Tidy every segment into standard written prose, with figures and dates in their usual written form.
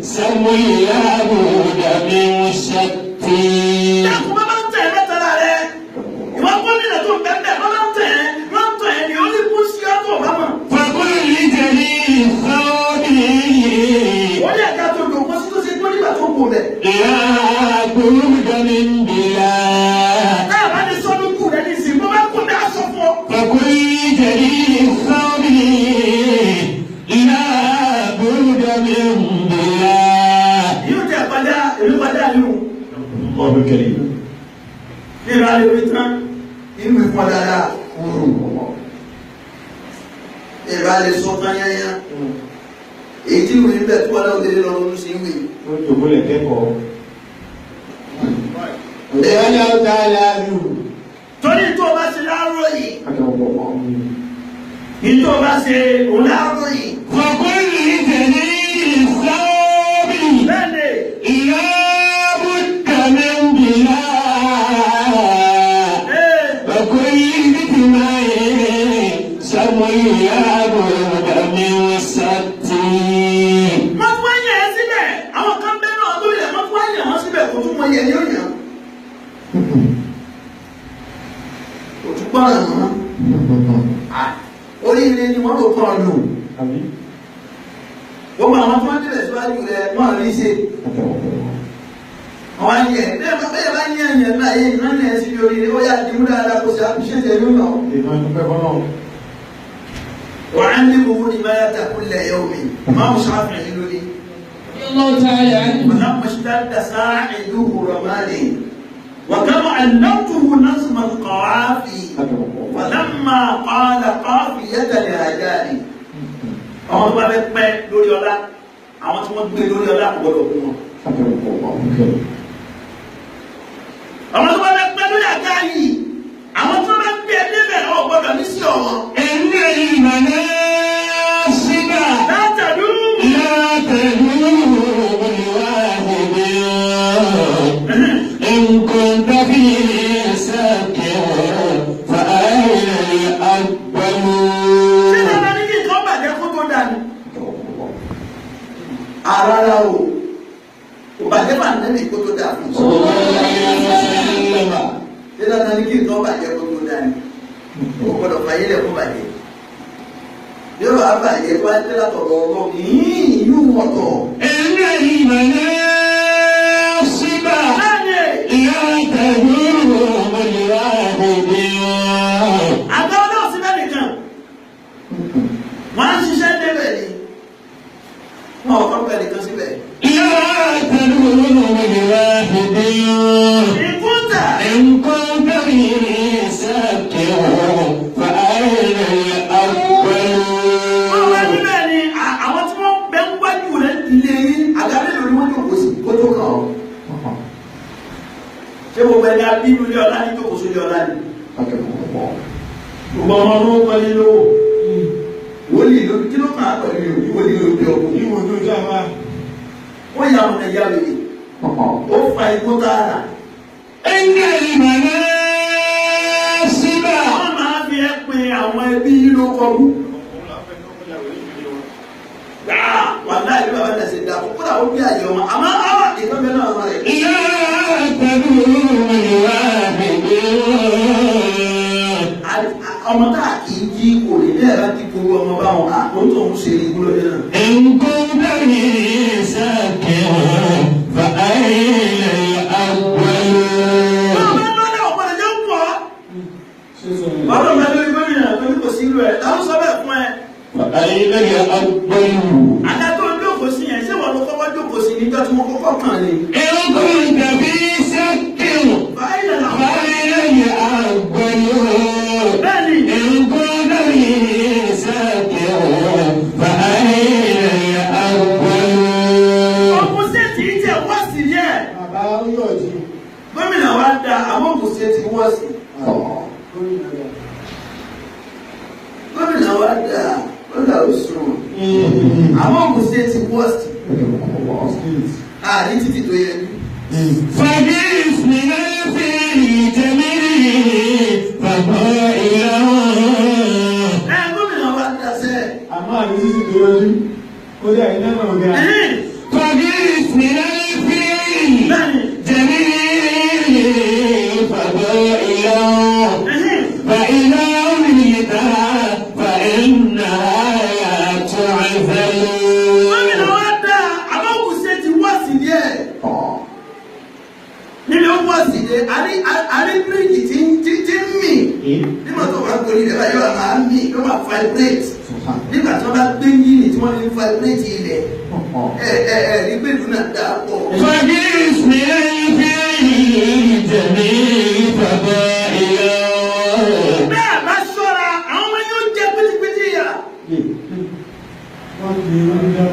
سمي لابد من شك. Dákun bá máa ń tẹ̀ lẹ́tara rẹ̀. Ìwọ gómìnà tó ń bẹ́ẹ̀ bá máa ń tẹ̀ máa ń tẹ̀ ní ó ní kú sí ọ́tò bá mọ̀. فقل لجليل الثوب Wọ́n ní ẹ̀ka tó dòkó sí tó ṣe tó nígbà tó kù rẹ̀. لا بد من بلا. Náà bá ní sọ́dún kù rẹ̀ ní ìsìn bó bá kú ní aṣọ fún ọ. فقل لجليل الثوب لا بد من بلا. Yóò tẹ̀ padà èmi padà nínú. الله الكريم. Ní ìlànà ìwé tán, inú ìfọ̀ dáadáa. Ìbá lè sọ tán yányá. Èyí tí ìwé ń bẹ̀ tó wà láwọn délé lọ́rùn ló ṣe ń wè. Ó jòkó lẹ̀ kẹ́kọ̀ọ́. الله تعالى عنه. Torí tó o bá ṣe láàárọ̀ yìí, ní tó o bá ṣe òun láàárọ̀ yìí. فقل لجليل الثوب Bẹ́ẹ̀ni, لا بد من بلا. ee, وكل اجتماع سمي لابد من ست. wọ́n tún wá yàn ẹ́ síbẹ̀, àwọn kan bẹ́ẹ̀ náà lórí ẹ̀, wọ́n tún wá yàn wọ́n síbẹ̀ kò tún mọ iye ní òyàn. Kò tún gbọ́ràn mọ́. Oríire ni wọ́n lò kọ́ lò. Àbí? Wọ́n mọ àwọn tó ń tẹ̀lé síwájú rẹ̀ wọ́n rí ṣe. Àwọn ayẹ bẹ́ẹ̀ bá yẹn yẹn náà yẹn náà yẹn sí oríire ó yà dìmú dáadáa kó ṣe àṣìṣe yóò nà. Ìmọ̀ ìdúpẹ́ fọ́lọ́run. وعلمه رماية كل يوم ما مش عارف يقولوا لي. الله تعالى عنه. ولما اشتد ساعده رماني وكم علمته نظم القوافي ولما قال قافية لهجاني. Àwọn tó bá fẹ́ pẹ́ lórí ọlá, àwọn tí wọ́n gbé lórí ọlá kò gbọdọ̀ kú wọn. Àwọn tó bá fẹ́ pẹ́ lórí àga yìí, àwọn tó bá gbé ẹ débẹ̀ ọ̀ gbọdọ̀ ní sí ọ̀wọ́n. إن المناصب Látàdú. لا تدوم لواحد إن كنت في سك فأين الأول. Ṣé bàbá ní kí nǹkan bàjẹ́ kó tó dà ní? Rárá o, kò bàjẹ́ bá nẹ́bí kó tó dà fún un. صلى الله عليه وسلم. Ṣé dandan ní kí nǹkan bàjẹ́ kó tó dà ní? Kò gbọdọ̀ fàyè lẹ̀ kó bàjẹ́. Yóò wá bàjẹ́ kó wá dé látọ̀dọ̀ ọlọ́run yìí yóò wọ̀tọ̀. إن المناصب Bẹ́ẹ̀ni, لا تدوم لواحد. àgbà ọlọ́run sí bẹ́ẹ̀ nìkan. Wọ́n á ṣiṣẹ́ débẹ̀ ni. Wọ́n ò kọ́ bẹ́ẹ̀ nìkan síbẹ̀. لا تدوم لواحد. Ìkúntà. إن كنت في سك فأين الأول. Wọ́n wá níbẹ̀ ni àwọn tí wọ́n bẹ ń wájú rẹ̀ lé yín àga mélòó ni wọ́n jókòó sí kó tó kàn ọ́. Ṣé gbogbo ẹni abínú ilé ọlá ní jókòó sí ilé ọlá ni? Gbogbo ọmọ ọdún pẹ̀lú lówó. Wòlíì ló kí ló kàn án pẹ̀lú yòókù wòlíì ló bí ọkùnrin. Ìwọ̀n tó jẹ́ àbá. Wọ́n yà wọn ẹ̀yà rèé. Ó fa igbó tààrà. إن المناصب Wọ́n máa fi ẹ́ pe àwọn ẹbí yín ló kọrú. Wàláhì bí bàbá náà ṣe dà kó kódà ó bí àyè wọn. Àmọ́ àwọn ìkan bẹ́ẹ̀ náà wọ́n rẹ̀. لا تدوم لواحد. Ọmọ tá a kì í jí kò lè bẹ́ẹ̀ bá ti gbogbo ọmọ báwọn àpò tó ń ṣe ikú lóde náà. إن كنت في سك فأين الأول. Báwo bá lọ́lẹ̀ ọ̀pọ̀lọpọ̀ jẹ́ ń pọ̀? Bàbá mi lórí gómìnà tó ní kò sí irú ẹ̀. Táwọn sọ bẹ́ẹ̀ fún ẹ. فأين الأول. Àga tó ń jókòó sí yẹn, ṣé wọ́n ló kọ́kọ́ jókòó sí níjọ́ tí wọ́n kọ́kọ́ kàn ní? إن كنت في شك Báyìí lọ́la. فأين الأول. Bẹ́ẹ̀ni, إن كنت في شك فأين الأول. Ògùn ṣètì jẹ́ wọ́ọ̀sì yẹ. Bàbá ó yọ̀ jí. Gómìnà wa da àwọn Ògùn ṣètì wọ́ọ̀sì. Gómìnà wa da ó là ó sùn. Àwọn Ògùn ṣètì wọ́ọ̀sì. Àní títì tó yẹ ní. فباسم الفيل جميل فقائلا. Ẹ gómìnà wa da sẹ́ẹ̀. Àmọ́ àrí títí tó yọjú. Kódà iná náà ga. Ẹ̀hìn. فباسم Àrí bíríìjì tí ń mì. Nígbà tó bá gorí rẹ̀ báyìí wà máa mì ló máa vibrate. Nígbà tí wọ́n bá gbé yìnyín tí wọ́n ní vibrate ilẹ̀. Ẹ ẹ ẹ ní gbèlú náà dà pọ̀. فباسم الفيل جميع فضائله. Bẹ́ẹ̀ bá ṣọ́ra, àwọn ọmọ yóò jẹ pítípítí yà. Wọ́n ti wọ́n dá.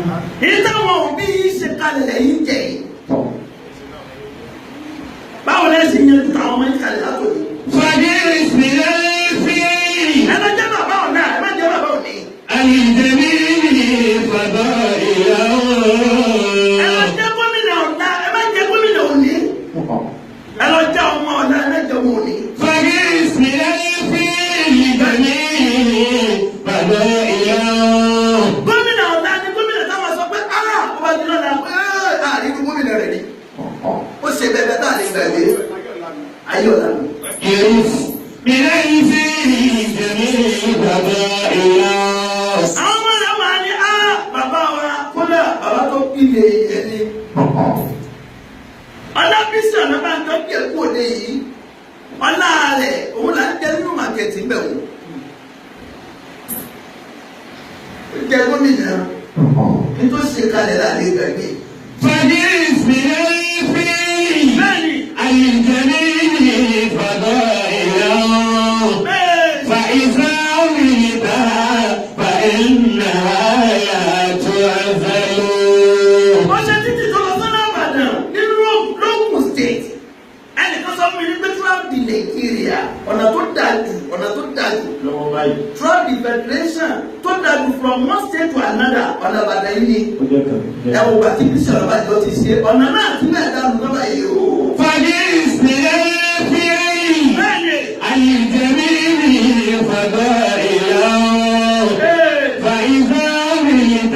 Èyí táwọn òbí yìí ṣe kalẹ̀ lẹ́yìn jẹ yìí. Báwo lẹ́ ṣe yanjú táwọn ọmọ yìí kalẹ̀ látòní? فباسم الفيل Ẹ má jẹ́ bàbá ọ̀la, ẹ má jẹ́ bàbá òní. الجميل فضائله. Ẹ má jẹ́ gómìnà ọ̀la, ẹ má jẹ́ gómìnà òní. Ẹ lọ jẹ́ ọmọ ọ̀la, ẹ má jẹ́ ọmọ òní. فباسم الفيل جميل فضائله. Gómìnà ọ̀la ni gómìnà táwọn sọ pé ah ó bá di lọ́la pé àríwú gómìnà rẹ̀ ni. Ó ṣe bẹ́ẹ̀ tá a lè gbàgbé. Ayé ọ̀la mi. من الفيل جميل فضائله. Àwọn ọmọ rẹ̀ wà ní ah bàbá wa kódà bàbá tó kílè ẹni. Ọlábísí ọ̀nà bá ń tọ́jú ẹ̀kú òde yìí. Ọlá rẹ̀ òun là ń jẹ nínú màkẹ́tì ń bẹ̀ wò. Ó jẹ gómìnà nítorí ṣe kalẹ̀ láàrin ìgbàgbé. فباسم الفيل Bẹ́ẹ̀ni, الجميل فضائله. bẹ́ẹ̀ فإذا ولد فإنها لا تعزل. wọ́n ṣe títì tó lọ sọ́nà Ìbàdàn ní Lógùn State. Ẹnìkan sọ fún mi ní pé throughout the Nigeria ọ̀nà tó dáa jù ọ̀nà tó dáa jù Lọ́wọ́ báyìí. throughout the federation tó dáa jù from one state to another ọ̀nà Ìbàdàn yìí ni. Ó jẹ́ kan. Ẹ wo bàtí bísí ọ̀nà bá jọ ti ṣe ọ̀nà náà tí bẹ́ẹ̀ dànù lọ́ba yìí o. فباسم الفيل Bẹ́ẹ̀ni, الجميل فضائله. فإذا ولد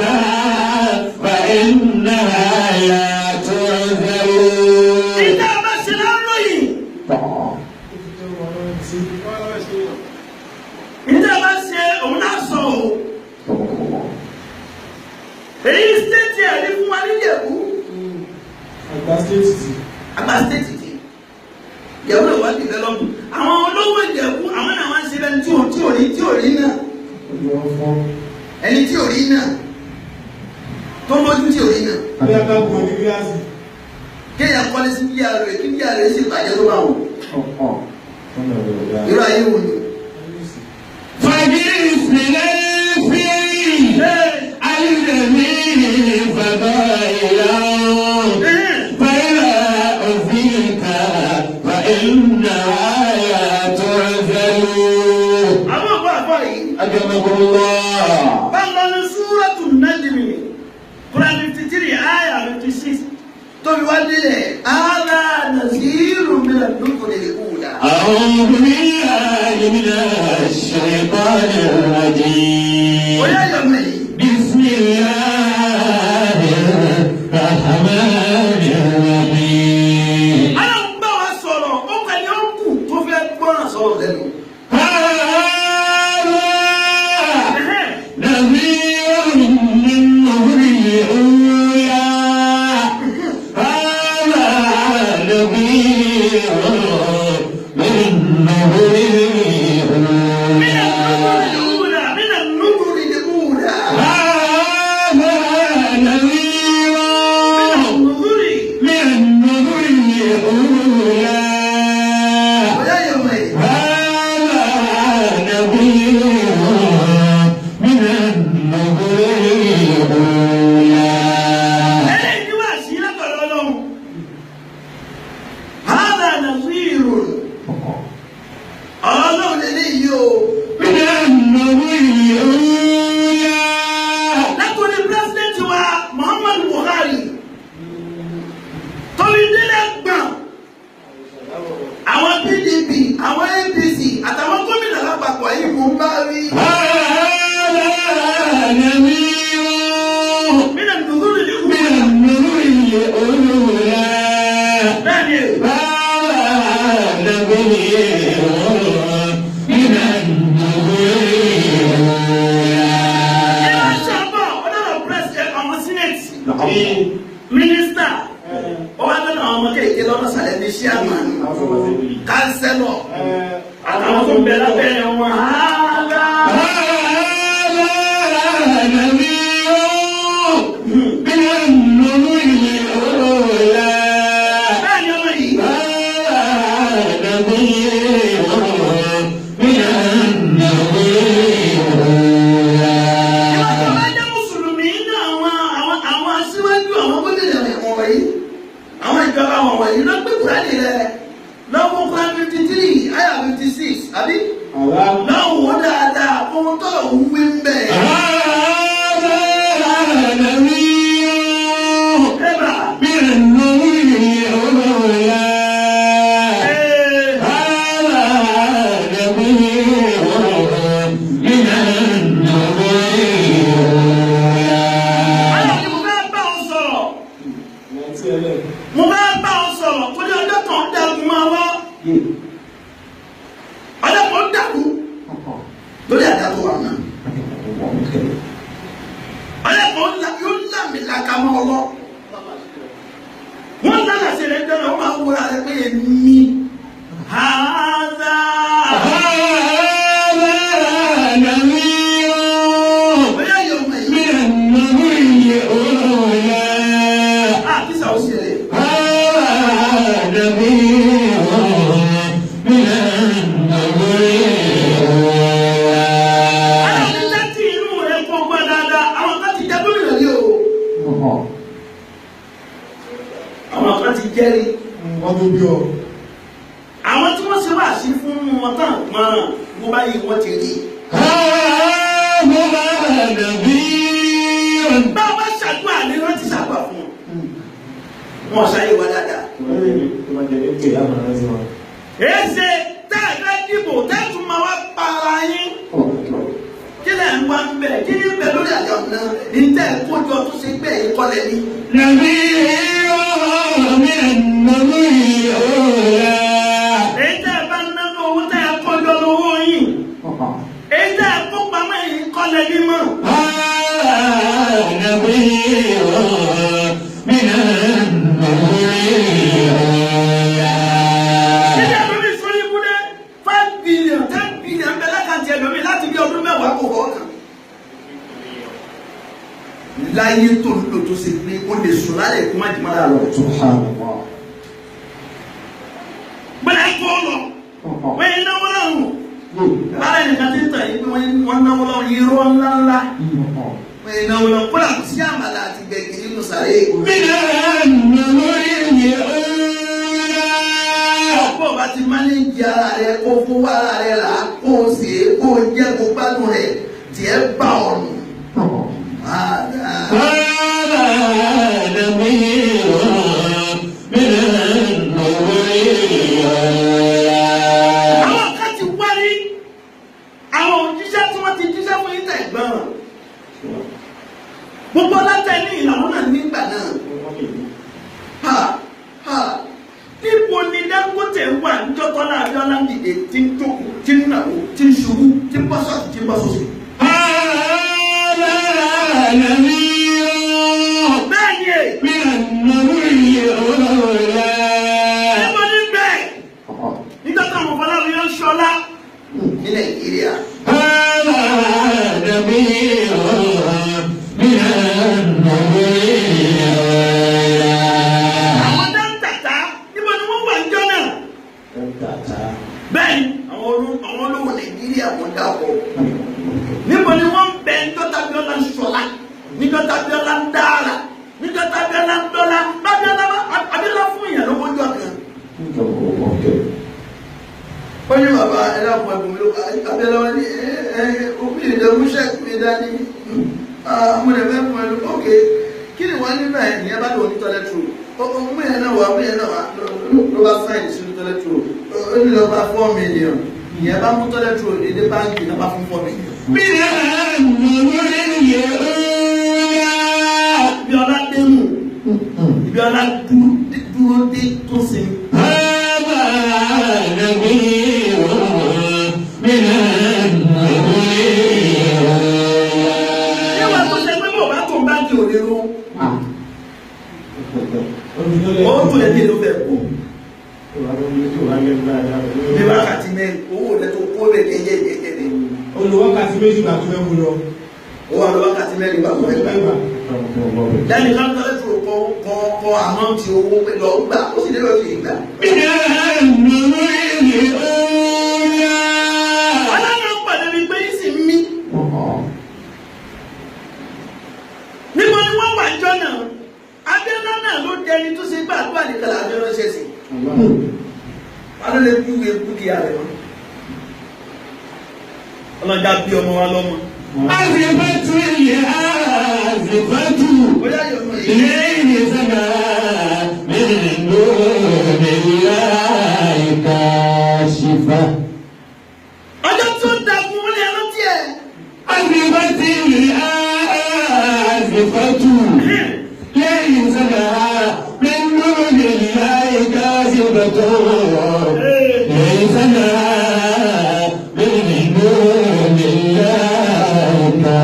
فإنها لا تعزل. ìdá bá ṣe láró yìí, ìdá bá ṣe òun náà sọ o. Èyí stéètì ẹ̀ ní fún wa nílé ẹ̀kú. Àgbà stéètì tì. Àgbà stéètì ti. Ìyàwó náà wá dìvẹ́lọ́pù. Àwọn olówó Ìjẹ̀bú àwọn náà wá ń ṣe bẹ́ẹ̀ tí ò tí ò rí tí ò rí náà. Ojú wọn fọ́. Ẹni tí ò rí náà. Tó mójú tí ò rí náà. Bí a bá bu omi gíláàsì. Kéèyàn kọ́lé sí bíyà rẹ̀ kí bíyà rẹ̀ sì bàjẹ́ tó bá wù. Wọ́n lọ rẹ̀ dá. Irú ayé wo ni? فباسم الفيل الجميل فضائله. فإذا أذيت فإنها لا تعزل. Àwọn àbọ̀ àbọ̀ yìí. أجمكم الله. Báwo ni Súrọ́tù Nájìmì Quran 53 Aya 56 tóbi wá délẹ̀ Ala Naziru mina dúkùrì ìhùdà. أعوذ بالله من الشيطان الرجيم. Oyá yọ̀mẹ̀ yìí. بسم الله الرحمن الرحيم. Aláwọ̀ bá wa sọ̀rọ̀, ó kàn ní ó kù tó fẹ́ gbọ́ràn sọ̀rọ̀ lẹ́nu. هذا نذير من نذر الأولى. هذا نذير من نذر Mina الأولى. nùgùrì ìhùdà, mina nùgùrì ìhùdà. هذا نذير Mina nùgùrì. من نذر الأولى. Oyá yọ̀mẹ̀ yìí. هذا نذير من النذر الأولى. Eléyìí ni wàá sí látọ̀dọ̀ Ọlọ́run. Hādhā nadhīrun. Ọlọ́run lélẹ́yìí o. من النذر الأولى. Látòrí pírẹsidẹ́ntì wa Muhammadu Buhari torí délé gbọ̀n àwọn PDP àwọn APC àtàwọn gómìnà lápapọ̀ yìí mò ń bá rí. هذا نذير Mínà nùdúrù lè wú. من النذر الأولى. Bẹ́ẹ̀ni هذا نذير من النذر الأولى. ẹ máa ṣàbọ̀ ọlọ́rọ̀ pírẹsidẹ́ntì àwọn sínẹ́tì mínísítà Ó wá lọ́nà àwọn ọmọ kéèké lọ́nà sàlẹ̀ ní ṣíàmà kánsẹ́lọ̀ àtàwọn tó ń bẹ lábẹ́ wọn. Bẹ́ẹ̀ ni ọmọ yìí. Ìwọ́n tó bá jẹ́ Mùsùlùmí ní àwọn aṣíwájú àwọn gómìnà wọ̀nyí, àwọn ìjọba wọ̀nyí ló gbé Kùránì rẹ̀ lọ́wọ́ Kùránì 53, àyà 56, àbí? Lọ́wọ́ dáadáa, ohun tó ń wí ń bẹ̀. Ẹ̀bà. Ayọ̀ ni mo fẹ́ bá ọ sọ̀rọ̀. Mo fẹ́ bá ọ sọ̀rọ̀ torí ọjọ́ kan dàgùn máa wọ́. Ọjọ́ kan dàgùn lórí àga tó wà náà. Ọjọ́ kan yóò lámìlaka mọ́ ọ lọ. Wọ́n lálàsẹ̀ rẹ̀ dáná, wọ́n máa wúra rẹ̀ pé èmi. Hàdà. Bóyá yóò mọ̀ yìí. Àti sàwọ́sì rẹ̀. Àwọn oníṣẹ́ tí inú rẹ̀ kọ́ gbọ́ dáadáa, àwọn kan ti jẹ́ gómìnà rí o. Àwọn kan ti jẹ́rí. Wọ́n tó bí ọ. Àwọn tí wọ́n ṣe wá sí fún wọn tán mọ́ràn bó báyìí wọ́n ti rí. Bá a bá ṣàdúrà ní rántí ṣàdúrà fún wọn. Wọ́n ṣayé wa dáadáa. Èsè tẹ́ ẹ fẹ́ dìbò tẹ́ ẹ tún máa wá para yín. Kí lẹ̀ ń wá ń bẹ̀? Kí ni ń bẹ̀ lórí àjọ náà? Ní tẹ́ ẹ kójọ tó ṣe gbẹ̀ yín kọ́lẹ̀ ní. Èyí tẹ́ ẹ bá ń náwó owó tẹ́ ẹ kójọ lówó yín. Èyí tẹ́ ẹ kó pamọ́ yín kọ́lẹ̀ ní mọ̀. Ṣé ẹlòmíì sórí ibùdó 5 billion 10 billion bẹ lákàntì ẹlòmíì láti bí ọdún 10 kò kọ́ kan. Láyé tó ń lò tó ṣe pé ó lè sùn lálẹ́ kó má jì má láàárọ̀. Bọ́lá ẹ kó lọ, wọ́n yẹn náwó láwùn. Bára ẹnìkan ti ń tàn yín pé wọ́n náwó láwùn irọ́ ńláńlá. Wọ́n yẹn náwó láwùn kódà kò sí àmàlà àti gbẹ̀gìrì nínú sàréè. Bó o bá ti mánéjì ara rẹ kó fowó ara rẹ rà kó o sì é kó o jẹ́ kó gbádùn rẹ̀ tiẹ̀ bá ọ̀nù. Àwọn kan ti wárí àwọn òjíṣẹ́ tí wọ́n ti jíṣẹ́ fún yín tẹ̀ gbọ́n. Gbogbo látẹ̀ ní ìlànà náà nígbà náà. Ha ha níbo ni Dangote wà níjọ́ Tọ́lá Abíọ́lá ń dìde tí ń jókòó tí ń nàwó tí ń ṣubú tí ń bọ́ sọ́ọ̀tì tí ń bọ́ sósì. Bẹ́ẹ̀ ni è. Níbo ni bẹ́ẹ̀? Níjọ́ táwọn Fọláwí ń ṣọlá ní Nàìjíríà. Àwọn dáńtàtà níbo ni wọ́n wà níjọ́ náà? Bẹ́ẹ̀ ni àwọn olówó Nàìjíríà wọ́n dáwọ́. Níbo ni wọ́n ń bẹ níjọ́ tábíọ́lá ń ṣọlá níjọ́ tábíọ́lá ń dára níjọ́ tábíọ́lá ń dọ́lá bábíọ́lá Abíọ́lá fún ìyàn lówó jọ kan. Ó ní bàbá ẹ dákun ẹ̀bùn mi ló Abíọ́lá wọn ní ẹ ẹ òbí ìdẹ̀mú ṣẹ́ẹ̀kì mi dání mo lè fẹ́ fún ẹ lọ ok kí ni wọ́n ní báyìí ìyẹn bá lò ní toilet roll mú yẹn náà wá mú yẹn náà wá ló bá sáyìn sínú toilet roll ó ní lọ bá 4 million ìyẹn bá mú toilet roll ní báńkì náà bá fún 4 million. Ibi ọlá dé mù ibi ọlá dúró dé tó sinmi. Níwọ̀n tó ṣe pé bò bá tó báńkì ò lè ro. Owó tó lè ní èlò fẹ́ kú. Ní wákàtí mẹ́rin, owó rẹ̀ tó kó rẹ̀ jẹ́jẹ́ jẹ́jẹ́ ni. Olùwákàtí méjì bá tó fẹ́ mú lọ. Owó àlọ́ wákàtí mẹ́rin bá tó fẹ́ gbà. Lẹ́nu kan tó lẹ́tọ̀ kọ́ àmọ́ ti owó pé lọ gbà, ó sì lérò sí ìgbà. Ọlọ́run pàdé mi pé yín sì ń mí. Níbo ni wọ́n wà jọ náà? Abíọ́lá náà ló dẹni tó ṣe gbàdúrà nìkan làbí ránṣẹ́ sí. Wọ́n ló lè kúwe dúkìá rẹ̀ mọ́. Ọlọ́jà bí ọmọ wa lọ́mọ. Azifatu ilé azifatu Bóyá yóò mọ èyí. lẹ́yìn sábà mẹ́rin lórí láìka ṣìfà. Ọjọ́ tó dagun wọn ni ẹran tiẹ̀. Azifatu ilé azifatu lẹ́yìn sábà mẹ́rin lórí láìka ṣìfà tó. Lẹ́yìn sábà mẹ́rin lórí láìka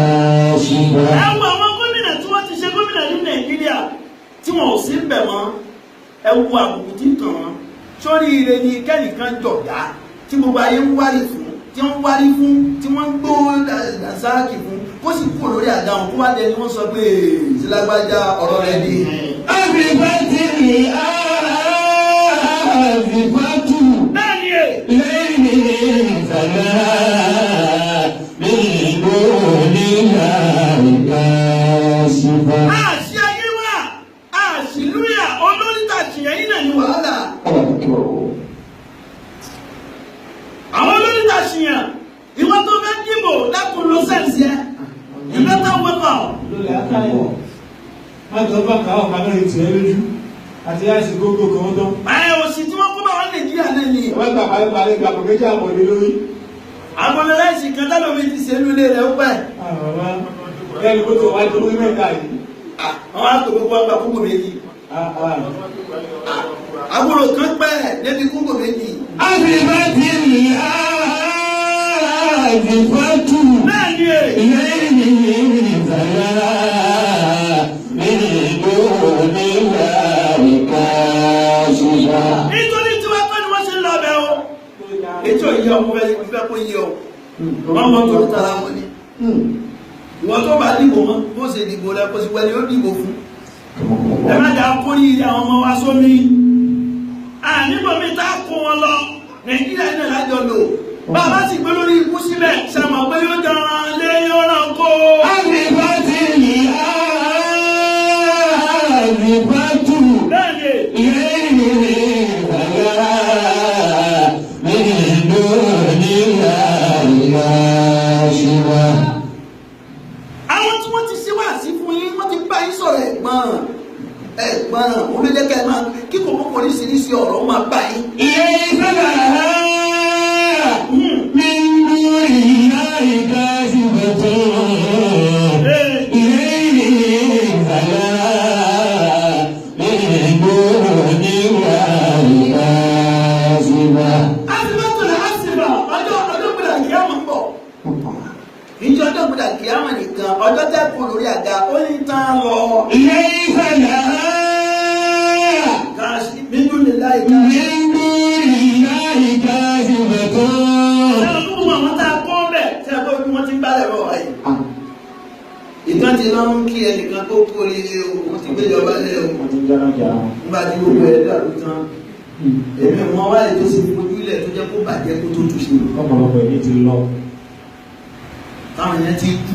ṣìfà. Ẹ wo àwọn gómìnà tí wọ́n ti ṣe gómìnà ní Nàìjíríà tí wọn ò sí ń bẹ̀ mọ́. Ẹ wo àbùkù tí ń kàn wọ́n. Sórí ire ni kẹ́nìkan jọ̀gá tí gbogbo ayé ń wárí fún, tí wọ́n ń wárí fún, tí wọ́n ń gbó dànsáàkì fún, kó sì kúrò lórí àga wọn kó wá dẹni wọ́n sọ pé sílágbájá ọ̀rọ̀ rẹ̀ di. Azifatu azifatu Bẹ́ẹ̀ni ẹ̀. lẹ́yìn sábà mẹ́rin lórí láìka ṣìfà. Àṣì ayé wà, àṣìlúyà, olórí tàṣìyàn yìí náà ni wàhálà. Àwọn olórí tàṣìyàn, ìwọ́n tó fẹ́ dìbò dákun ló sẹ́ǹsì ẹ. You better wake up. Lólè ákáyọ̀. Má jọ bá kàá ọ̀pá mẹ́rin tì ẹ́ lójú. Àti láìsí gógó kan tán. Ẹ òsì tí wọ́n kó bá wọn Nàìjíríà náà ni. Wọ́n gbà parí parí gbà pọ̀ méjì àbọ̀ lé lórí. Agolo láìsí kan tálọ́mí ti ṣe inú ilé rẹ̀ ó pẹ́. Àwọn bàbá lẹ́nu kó tó wájú lórí mẹ́ta yìí. Àwọn àtò gbogbo àgbà kúkú méjì. Agolo kan pẹ́ débi kúkú méjì. Azifatu azifatu Bẹ́ẹ̀ni ẹ̀. lẹ́yìn sábà mẹ́rin lórí láìka ṣìfà. Nítorí tí wọ́n kọ́ ni wọ́n ṣe ń lọ ọbẹ̀ o. Ètò ìyá ọmọ fẹ́ kó yí ọ. Wọ́n mọ torí tara wọn ni. Ìwọ́n tó bá dìbò mọ́, bó ṣe dìbò rẹ kó sì wẹ́ni ó dìbò fún. Ẹ má jà kó yí àwọn ọmọ wa sómi. Àníbò mi tá a kó wọn lọ. Nàìjíríà náà lájọ lò. Bàbá sì gbé lórí ikú síbẹ̀, ṣàmọ̀ pé yóò jọra lé yóò ràn kó. Azifatu azifatu Bẹ́ẹ̀ni, lẹ́yìn sábà mẹ́rin lórí láìka ṣìfà. àwọn tí wọ́n ti ṣe wáàsí fún yín, wọ́n ti bá yín sọ̀rọ̀ ẹ̀gbọ́n. Ẹ̀gbọ́n, òun ló jẹ́ kẹ́ ẹ máa kí kò mọ́kàn oríṣiríṣi ọ̀rọ̀ máa bá yín. ليس لها من دون الله كاشفة ليس لها من دون الله كاشفة. Asibátò lè asiba ọjọ́ ọjọ́ gbọdọ̀ kíámà ń bọ̀. Ìjọ ọjọ́ gbọdọ̀ kíámà nìkan ọjọ́ tẹ́ kú lórí àga ó ní tán lọ. ليس لها Káàsì nínú lè láì ká. من دون الله كاشفة. Ṣé o tún mọ àwọn tá a kọ́ bẹ̀ ṣé ẹ bọ́ bí wọ́n ti ń gbálẹ̀ rọ̀ wáyé? Ìtàn ti lọ ń kí ẹnìkan tó kú oríire o, wọ́n ti gbéjọba lé o. Wọ́n ti ń dáná jà wọn. Nígbà tí gbogbo ẹ̀ dàrú tán. Èmi ò mọ wáyé tó ṣe fojú ilẹ̀ tó jẹ́ kó bàjẹ́ kó tó túnṣe. Ọ̀pọ̀lọpọ̀ ẹ̀mí ti lọ. Táwọn yẹn ti kú.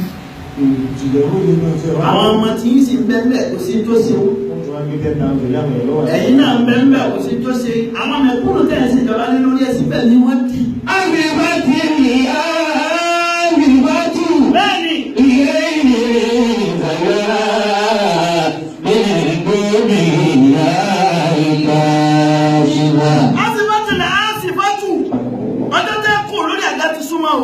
Ìjìnlẹ̀ ó lè náà ṣe wá. Àwọn ọmọ tí ń sì ń bẹ́ẹ̀ bẹ́ẹ̀ kò sí tó ṣe wọ́n. Wọ́n tún wá gbé 10,000 yàwó ẹ̀ lọ́wọ́. Ẹ̀yin náà ń bẹ́ẹ̀ bẹ́ẹ̀ kò sí tó ṣe àwọn mẹ̀kúnnù tẹ̀ ń ṣèjọba lé lórí ẹ̀sìn bẹ́ẹ̀ ni wọ́n dì. Azifatu azifatu. Bẹ́ẹ̀ni, asibátù là asibátù ọjọ́ tẹ́ kú lórí àga ti súnmọ́ o.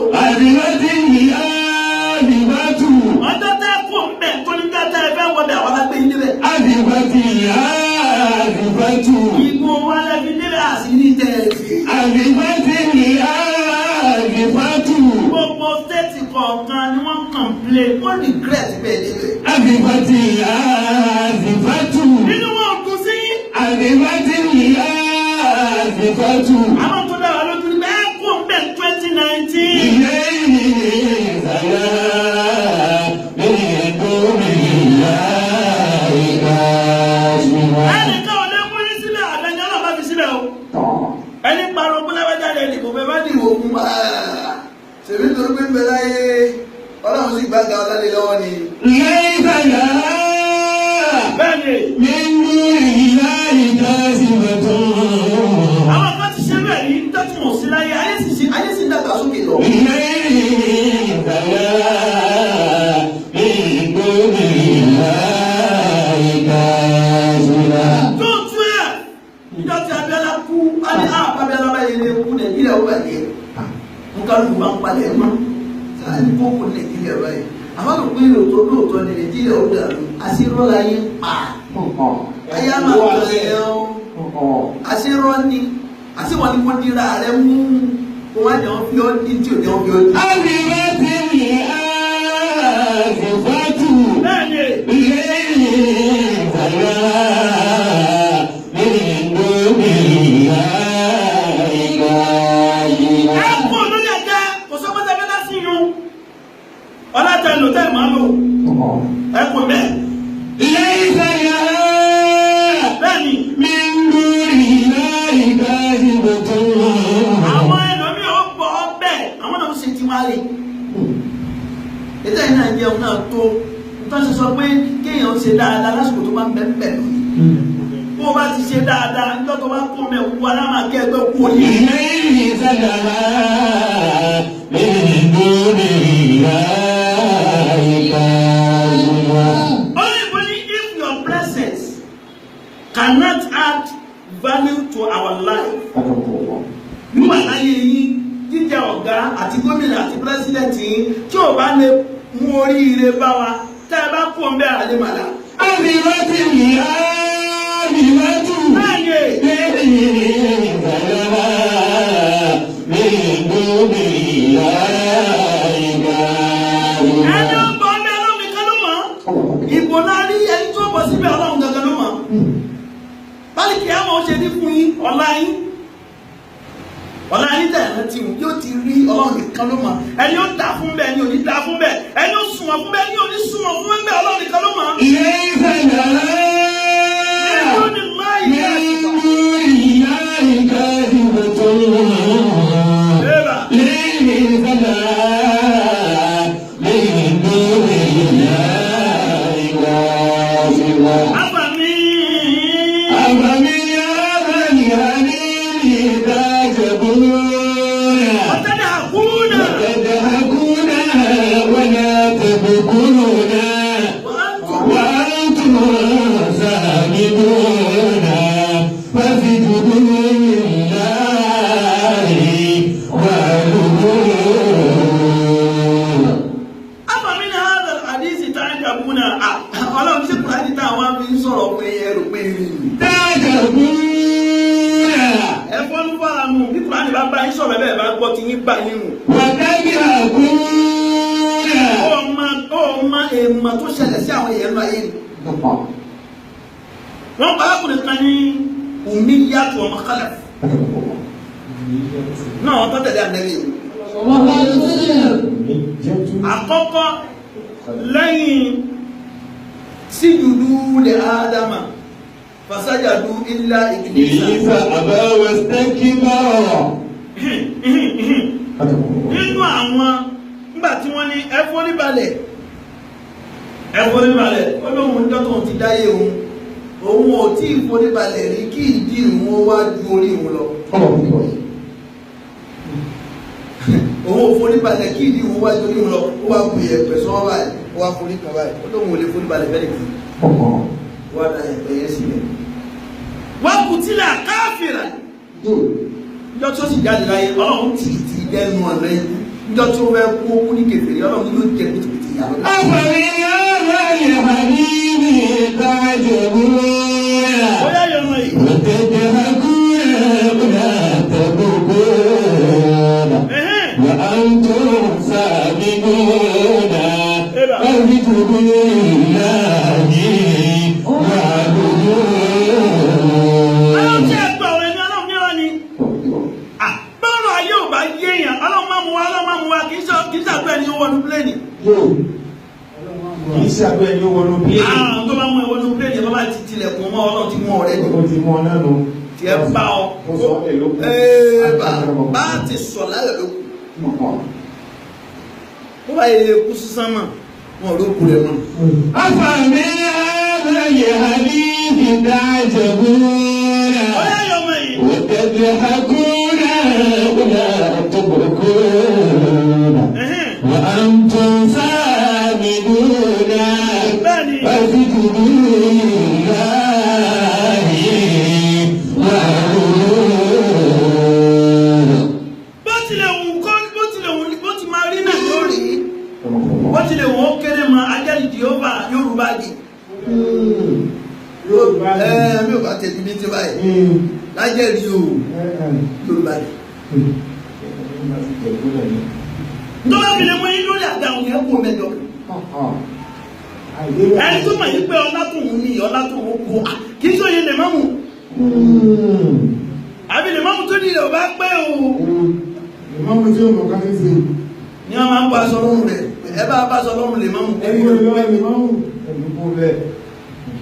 Ọjọ́ tẹ́ kú ń bẹ̀ tó ní dáadáa ẹ fẹ́ wọ bẹ̀ àwọn alágbé yín débẹ̀. Igun wa lẹ́bi débẹ̀ àṣírí tẹ̀ ẹ̀ sí. Gbogbo stéètì kọ̀ọ̀kan ni wọ́n kọ̀ǹplé wọ́n regret bẹ́ẹ̀ débẹ̀. Nínú wọn ò dùn sí yín. Àwọn tó dára lójú ní bẹ́ẹ̀ kó ń bẹ̀ 2019. Ẹnìkan ò lè mú yín sílẹ̀ àbẹ̀yẹ náà bá fi sílẹ̀ o. Ẹni parọ́ pé lábẹ́jà rẹ̀ nìbò bẹ́ẹ̀ bá dìbò fún wa. Ṣèbí nítorí pé ń bẹ láyé Ọlọ́run sì gbága ọlálé lọ́wọ́ ni. Bẹ́ẹ̀ni, àwọn kan ti ṣe bẹ́ẹ̀ rí tọ́tù wọ̀n sí láyé ayé sì ṣe Ayé sì ń dàgbà sókè lọ. Tó tú ẹ̀. Ìjọ tí Abíọ́lá kú, á ní Abíọ́lá báyìí lè kú Nàìjíríà ó bàjẹ́. Nkálukú bá ń palẹ̀ mọ́. Sáà ní kókó Nàìjíríà báyìí. Àmọ́ kò pé lóòótọ́ lóòótọ́ ní Nàìjíríà ó dàrú. Àṣírọ́ la yé ń pa. Ayé á máa tọ̀ ẹ̀ ọ́. Àṣírọ́ ni. Àṣìwọ̀n ni kò dira rẹ mú. Kò wá jẹun fi ọ́ dín tí ò jẹun fi ọ́ dín. Bẹ́ẹ̀ni, ẹ kú lórí ẹ̀jẹ̀ kò sọ pé tẹ́fẹ́ dá sí yún. Ọlá tẹ lò tẹ́ máa lò. Ẹ kú bẹ́ẹ̀. Bẹ́ẹ̀ni, àwọn ẹlòmíì ó gbọ́ bẹ́ẹ̀ àwọn náà ń ṣe tiwọn lè. Ètò yìí náà jẹun náà tó. Nǹkan ṣe sọ pé kéèyàn ṣe dáadáa lásìkò tó bá ń bẹ ń bẹ̀ lónìí. Bó o bá ti ṣe dáadáa, níjọ́ tó bá kó mẹ́ wú alámàkẹ́ ẹgbẹ́ kú òye. Only if your presence cannot add value to our life. Nígbà láyé yín, jíjẹ ọ̀gá àti gómìnà àti pírẹ́sídẹ̀ntì yín tí ò bá lè mú oríire bá wa tẹ́ ẹ bá kú ọ̀nbẹ́ àlè màlá. Bẹ́ẹ̀ni, ẹni ó gbọ́ ọbẹ̀ ọlọ́run nìkan ló mọ̀. Ìbò náà rí ẹni tó bọ̀ síbẹ̀ ọlọ́run gangan ló mọ̀. Báyìí àwọn ó ṣe ní fún yín ọ̀la yín. Ọ̀la yín tẹ̀ rántí wọn yóò ti rí ọlọ́run nìkan ló mọ̀. Ẹni ó dà fún bẹ́ẹ̀ ni ò ní dà fún bẹ́ẹ̀. Ẹni ó sunwọ̀n fún bẹ́ẹ̀ ni ò ní sunwọ̀n fún bẹ́ẹ̀ ọlọ́run nìkan ló mọ̀. Ẹni ó ní láì ní àṣìṣe. Bẹ́ẹ̀ba. Àbàmì. Ọ̀tẹ́lẹ̀ àkúnà. وأنتم سامدون فاسجدوا لله واعبدوا. Àbàmì ní hàdà àdìsí tá a ń jàbúnà. Ọlọ́run ṣé Kùránì táwọn fi ń sọ̀rọ̀ pé ẹrù pé rí ni. تعجبون Ẹ fọ́nú fọ́ra nù bí Kùránì bá bá yín sọ̀rọ̀ bẹ́ẹ̀ bá gbọ́ ti yín bá yín nù. وتضحكون Ó ma Èèmọ̀ tó ṣẹlẹ̀ sí àwọn èèyàn ayé ni. Wọ́n pa arákùnrin kan ní Umiyyatu ọmọ Khalaf. Náà wọ́n tó tẹ̀lé ànẹ́bí. Àkọ́kọ́ lẹ́yìn Síjùdú lè Ádámà, fàsájàdú ilá ìbìlísà. إبليس أبى واستكبر. Nínú àwọn nígbà tí wọ́n ní ẹ forí balẹ̀ ẹ forí balẹ̀ Ó lóun ń dọ́tọ̀ ti dáyé òun. Òun ò tí ì forí balẹ̀ rí kí ìdí òun ó wá ju orí òun lọ. Òun ò forí balẹ̀ kí ìdí òun wá ju orí òun lọ. Ó wá bu ìyẹ̀pẹ̀ sọ́wọ́ báyìí, ó wá forí kan báyìí. Ó lóun ò lè forí balẹ̀ bẹ́ẹ̀ nìkan. Ó wá da ìyẹ̀pẹ̀ yẹn sílẹ̀. Wọ́n kù tílà káfìrà Níjọ́ tí ó sì jáde láyé, Ọlọ́run tì í tì í dẹ́nu ọ̀nà ikú. Níjọ́ tí ó fẹ́ kú ó kú ní kèfèrí, Ọlọ́run yóò jẹ pìtìpìtì ìyá lọ́dọ̀. أفمن هذا الحديث تعجبون Bóyá yọmọ yìí. وتضحكون ولا تبكون وأنتم سامدون فاسجدوا لله واعبدوا. Ọlọ́run tí ẹ gbọ́ ọ̀rọ̀ ẹni Ọlọ́run nírọ́ ni. sí àdúrà ẹni ó wọnú pílẹ̀nì. Àwọn tó bá mú ẹ wọnú pílẹ̀nì bá bá ti tilẹ̀kùn mọ́ Ọlọ́run ti mú ọ̀rẹ́ ni. Ó ti mú ọ náà nù. Tí ẹ bá ọ. Ó sọ ọ́ lè lókun. Bá a ti sọ láyọ̀ lókun. Ó bá yẹ kú sísán mọ̀, wọn ò lókun rẹ̀ mọ́. أفمن هذا الحديث تعجبون Ọ̀yá yọ ọmọ yìí. وتضحكون ولا تبكون وأنتم سامدون Bẹ́ẹ̀ni. فاسجدوا لله واعبدوا. Bó tilẹ̀ wù kó bó tilẹ̀ wù bó ti máa rí náà lórí. Bó tilẹ̀ wù ó kéré mọ ajẹ́rìí Jèhófà Yorùbá di. Yorùbá Ẹ mi ò bá tẹ̀lé ní ti báyìí. Lájẹ̀rí o Yorùbá ni. Ntọ́lá fi lè mú yín lórí àga òun yẹn kú mẹ́jọ. Ẹni tó mọ̀ yín pé ọlá tó wù ní ọlá tó wù kú kì í sóye lè má mú. Àbí lè má mú tó ní ilẹ̀ ò bá pẹ́ o. Ìmọ̀mù tí ó mọ̀ ká ní sí. Ní wọ́n máa ń bọ́ aṣọ lọ́rùn rẹ̀. Ẹ bá bá aṣọ lọ́rùn lè má mú. Ẹni wo lọ́wọ́ ìmọ̀mù? Ẹni kú bẹ́ẹ̀.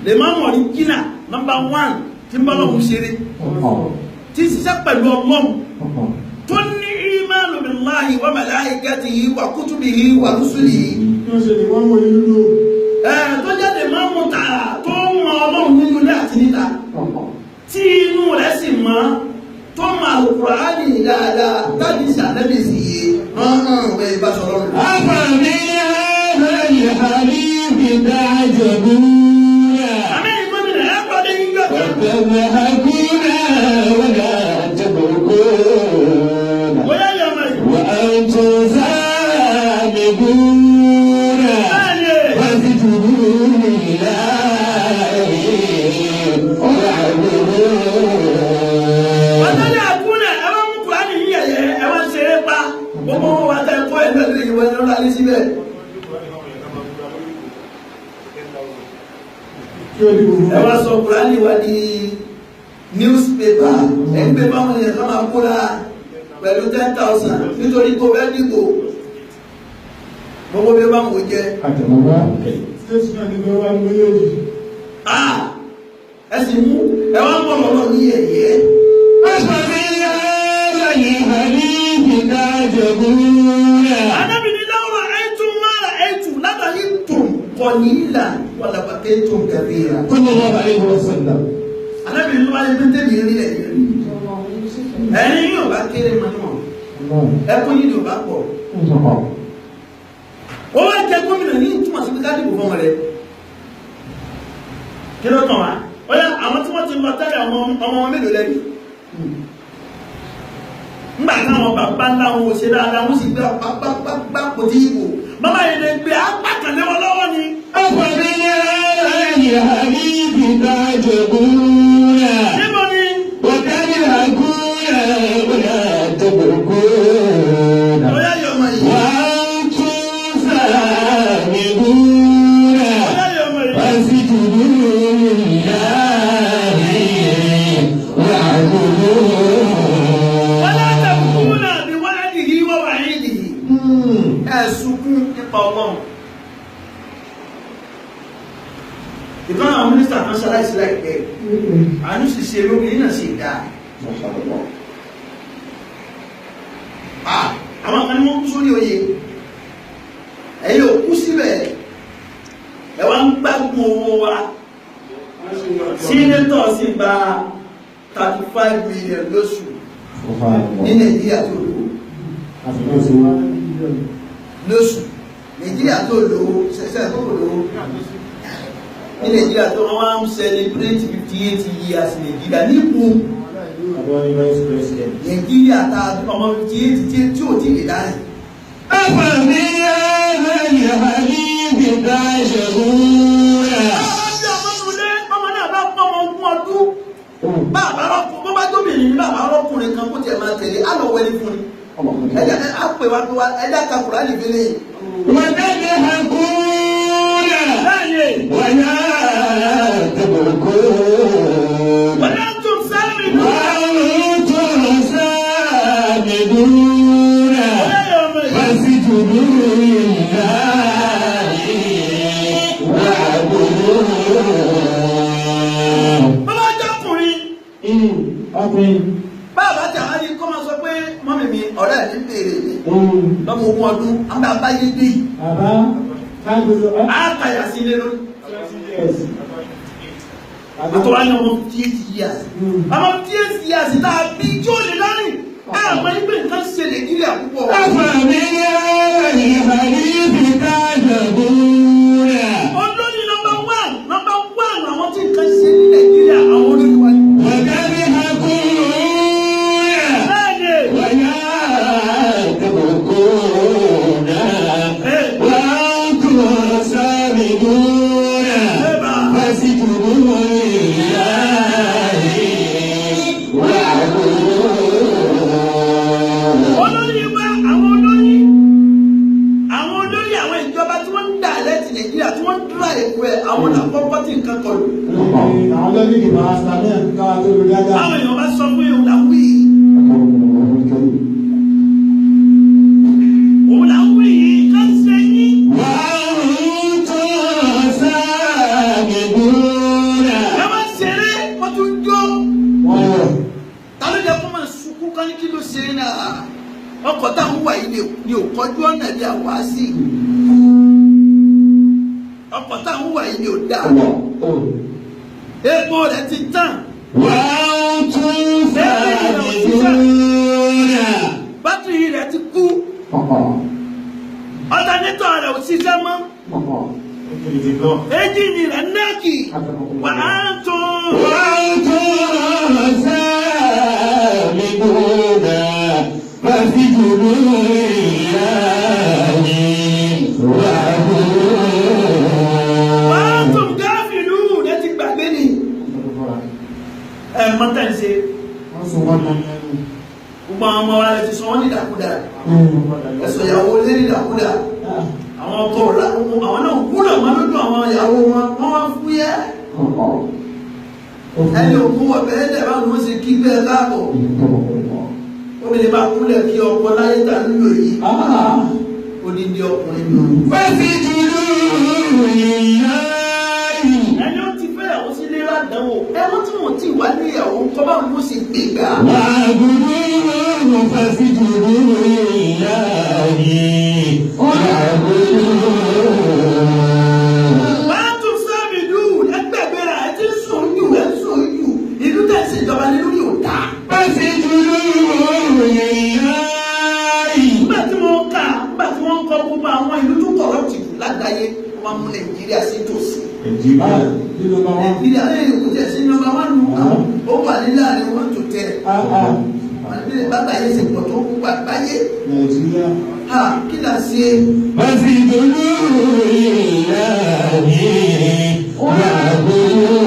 Lè má mú ọ̀ríjínà nọ́mbà 1 tí ń bá lọ́hùn ṣeré. Tí ń ṣiṣẹ́ pẹ̀lú Ọlọ́run. Tó ní ìmánu billahi wa malaikatihi wa kutubihi wa rusulihi. Kí ó ṣe lè wọ́n wọ inú lò. Tó jáde máa ń mú tààrà tó ń mọ Ọlọ́run nínú ilé àti níta. Tí inú rẹ̀ sì mọ́ tó mọ Al-Qur'ani dáadáa tábí sàlẹ́bì sì yé hàn bẹ́ẹ̀ bá sọ lọ́rùn. أفمن هذا الحديث تعجبون Àmì gómìnà ẹ pàdé yín gbàgbọ́. وتضحكون ولا تبكون Bóyá yẹ ọmọ yìí. وأنتم سامدون Bẹ́ẹ̀ni. فاسجدوا لله واعبدوا. Wàtálẹ̀ àkúnlẹ̀ ẹ bá mú Kùránì yín yẹ̀yẹ́ ẹ wá ń ṣeré pa. Gbogbo wọn wá tẹ́ kọ́ ẹ̀ lọ́dún ìwé lọ́dún alẹ́ síbẹ̀. Kí ó dìbò fún Ẹ wá sọ Kùránì wá di newspaper. Ẹ ń gbé báwọn èèyàn kan máa kóra pẹ̀lú 10,000 nítorí kó bẹ́ẹ̀ dìbò. Gbogbo bí ó bá ń wò jẹ. Àtẹ̀mọ́wá. Stéètì náà ní bẹ́ẹ̀ wá ní méjèèjì. Ẹ sì mú ẹ wá ń bọ̀ lọ́wọ́ ní yẹ̀yẹ́. أفمن هذا الحديث تعجبون Ànábì ní láwùrọ̀ ẹ̀tún mára ẹ̀tún látàrí tùm kọ̀nílà wàlàbàkẹ́ tùm kẹfìrà. صلى الله عليه وسلم. Ànábì ní wáyé pé tẹ́lẹ̀ rí ẹ̀yẹ rí. Ẹ̀yin yóò bá kéré mọ́ níwọ̀n. Ẹkún yìí yóò bá pọ̀. Ó wá jẹ gómìnà ní ìtumọ̀ sí pé ká dìbò fún ọmọ rẹ̀. Kí ló kàn wá? Ó yá àwọn tí wọ́n ti lọ tẹ́lẹ̀ ọmọ wọn mélòó lẹ́yìn? Nígbà táwọn bàbá ńlá wọn ò ṣe dáadáa, wọ́n sì gbé pápápápá kò tí ì bò. Bàbá yìí lè gbé apá kan lé wọn lọ́wọ́ ni. أفمن هذا الحديث تعجبون Níbo ni? وتضحكون ولا تبكون Ọ̀yá yọ ọmọ yìí. وأنتم سامدون Ọ̀yá yọ ọmọ yìí. فاسجدوا لله واعبدوا. Wala tabkuna biwa'dihi wa wa'idihi. Ẹ sunkún nípa Ọlọ́run. Ìkan àwọn mínísítà kan ṣaláìsí láìpẹ́. Àánú sì ṣe lóbìnrin náà sì dáa. Àwọn kan ní wọ́n kú sórí oyè. Ẹ̀yin ò kú síbẹ̀. Ẹ wá ń gbádùn owó wa. Sínétọ̀ sì gba 35 million lóṣù ní Nàìjíríà tó lò lóṣù. Nàìjíríà tó lò ṣẹ̀ṣẹ̀ tó lò ní Nàìjíríà tó wọ́n wá ń celebrate 58 years Nàìjíríà nípò Nàìjíríà tá ọmọ 58 tí ò tí lè dáhìn. أفمن هذا الحديث تعجبون Ọmọ náà bá pọ́n ọmọ ogún ọdún. Bàbá ọkùnrin bó bá tóbìnrin ní bàbá ọkùnrin kan kó tiẹ̀ máa tẹ̀lé á lọ wẹni fún ni. Ẹja á pè wá pé wá ẹja ka Kùránì fẹ́lẹ́ yìí. وتضحكون Bẹ́ẹ̀ni, ولا تبكون wọ́n á tún sáré nù. وأنتم سامدون فاسجدوا لله Ọkùnrin. Báàbá tí àwọn ẹni kọ́ máa sọ pé mọ́mì mi ọ̀rẹ́ mi béèrè mi lọ́mọ ogún ọdún àmì àbáyé dé yìí. Bàbá káàkiri ẹ. Á kàyà sí ilé lórí. 20 years. Àtọ́wá ní ọmọ 58 years. Ọmọ 58 years tá a bí tí ó lè lárìn. Ẹ àmọ́ ẹgbẹ́ nǹkan ṣe Nàìjíríà púpọ̀. أفبهذا الحديث تعجبون Olórí number one, number one, àwọn tí nǹkan ṣe ní Nàìjíríà, àwọn olórí wa ni. وتضحكون Bẹ́ẹ̀ni. ولا تبكون وأنتم سامدون فاسجدوا لله واعبدوا. Olórí wa, àwọn olórí àwọn ìjọba tí wọ́n ń dà lẹ́tì Nàìjíríà, tí wọ́n ń dúrà èkó ẹ̀, àwọn làkọ́kọ́ tí nǹkan kọlù. Àwọn lọ́dún ìgbà sàmẹ́ káwa tó lu dáadáa. Àwọn èèyàn bá sọ fún yòó là ń wí yìí. Òun là ń wí yìí ká ṣe yín. وأنتم سامدون. Ẹ máa ń ṣeré, wọ́n tún jó. Wọ́n yọ. Ta ló jẹ́ kó máa sunkún ká ní kí ló ṣe é náà? Ọkọ̀ táwọn wà yìí ni ò kọjú ọ̀nà bí àwa sí. Ọkọ̀ táwọn wà yìí ni ò dáa. Epo rẹ̀ ti tàn. وأنتم سامدون. Bátìrì rẹ̀ ti kú. Alternator rẹ̀ ò ṣiṣẹ́ mọ́. Ẹ́ńjìnì rẹ̀ nẹ́ẹ̀kì. Wà á tún. وأنتم سامدون فاسجدوا لله واعبدوا. Wà á tún gáfìlú rẹ̀ ti gbàgbé ni. Ẹ mọ tẹ́ ń ṣe. Wọ́n sọ wọ́n nà ní ẹnu. Gbogbo àwọn ọmọ wa lè ti sọ wọ́n nídàkúdà. Ẹ̀sọ̀ ìyàwó lé nídàkúdà. Àwọn ọkọ ọ̀la àwọn náà wúlò wọn lójú àwọn ìyàwó wọn. Wọ́n wá fúyẹ́. Ẹni òkú ọ̀bẹ ẹ̀dẹ̀ báwo ni wọ́n ṣe kí bẹ́ẹ̀ káàbọ̀. Obìnrin bá kúnlẹ̀ kí ọkọ láyé tà ń lò yìí. Odindi ọkùnrin nù. فاسجدوا لله. Ẹni ó ti fẹ́ ìyàwó sílé ládàáwò, ẹni tí wọ́n ti wá ní ìyàwó ńkọ́, báwo ni wọ́n ṣe gbé gbà. واعبدوه فاسجدوا لله واعبدوه. Wàá tún sáàmì lù ẹgbẹ̀gbẹ̀ rà, ẹ ti ń sùn jù, ẹ ń sùn jù, ìlú tẹ̀ ń ṣèjọba ní lórí òdà. فاسجدوا لله. Nígbà tí wọ́n kà, nígbà tí wọ́n kọ́ gbogbo àwọn ìlú tó corrupt jù lágbàáyé, wọ́n mú Nàìjíríà sí tòsí. Ní number one. Nàìjíríà lè kó tẹ̀ sí number one nù, àwọn ó wà ní láàrin 1 to 10. Bàbá yẹn ṣe pọ̀ tó gbogbo àgbáyé. Nàìjíríà. Ha, kí là ń ṣe? فاسجدوا لله واعبدوه.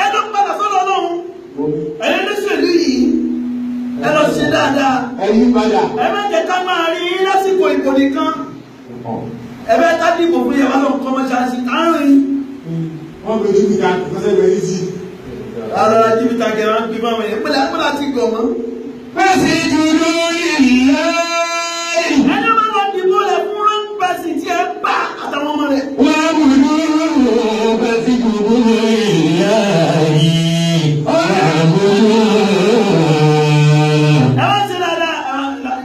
Ẹ lọ padà sọ́dọ̀ Ọlọ́run. Ẹ̀yin lóṣèlú yìí, ẹ lọ ṣe dáadáa. Ẹ yí padà. Ẹ má jẹ́ ká máa rí yín lásìkò ìbò nìkan. Ẹ bẹ ká dìbò fún yàrá lọ kọ́ mọ́ṣáláṣí tá ń rìn. Wọ́n gbé júbìtà kọ́sẹ́ ìwé yìí sí. Rárá, jìbìtà gẹ̀rọ ń gbé báwọn yẹn. Pẹ̀lú àpẹẹrẹ àti gọ̀mọ́. فاسجدوا لله. Ẹni máa lọ dìbò lẹ fún wrong person tí ẹ bá àtàwọn ọmọ rẹ̀. واعبدوه فاسجدوا لله واعبدوه. Ẹ wá sí dáadáa,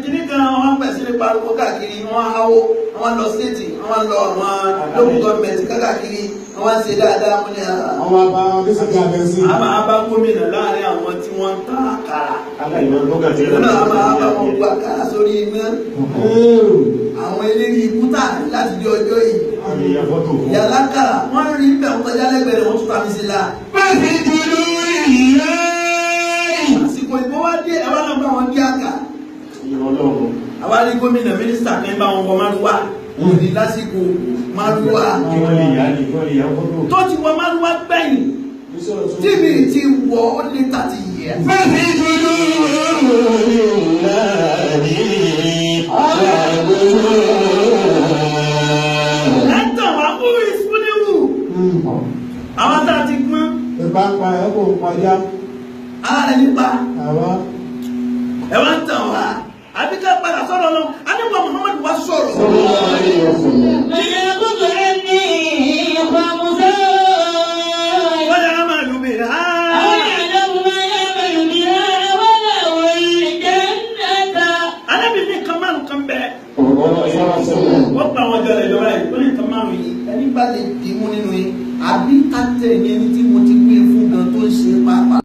kìíní kan wọ́n pẹ̀ sí ní pariwo káàkiri, wọ́n háwó, wọ́n lọ stéètì, wọ́n lọ àwọn local government káàkiri, wọ́n ṣe dáadáa, wọ́n ní àá. Àwọn àbá wọn bí sàkí abẹ sí. A máa bá gómìnà láàrin àwọn tí wọ́n ń ta àkàrà. Òun náà a máa bá wọn gbọ́ àkàrà sórí iná. Àwọn eléré ikú tà láti di ọjọ́ yìí. Yàrá kàrà, wọ́n rí bẹ́ẹ̀, wọ́n kọjá lẹ́gbẹ̀ẹ́ rẹ̀, wọ́n tún ta mi sí la. فاسجدوا لله. Àsìkò ìbò wá dé, ẹ wá lọ bá wọn dí àkà. Àwa rí gómìnà, mínísítà kan bá wọn wọ márúwá. Òní lásìkò márúwá. Tó ti wọ márúwá gbẹ̀yìn. Tí mi ti wọ ó lé 30 years. فاسجدوا لله واعبدوه. Ẹ tàn wá, who is fooling who? Àwọn tá a ti gbọ́n. Ìbá ń pa ẹ̀ kò ń pajá. Ara rẹ̀ nípa. Àwa. Ẹ wá ń tàn wá, àbí ká padà sọ̀rọ̀ lọ anígbà Muhammad wá sọ̀rọ̀. فليأخذ عني خمسا. Wọ́n yà á máa lù mí. lè dìímú nínú yín, àbí ká tẹ̀ yẹn ní tí mo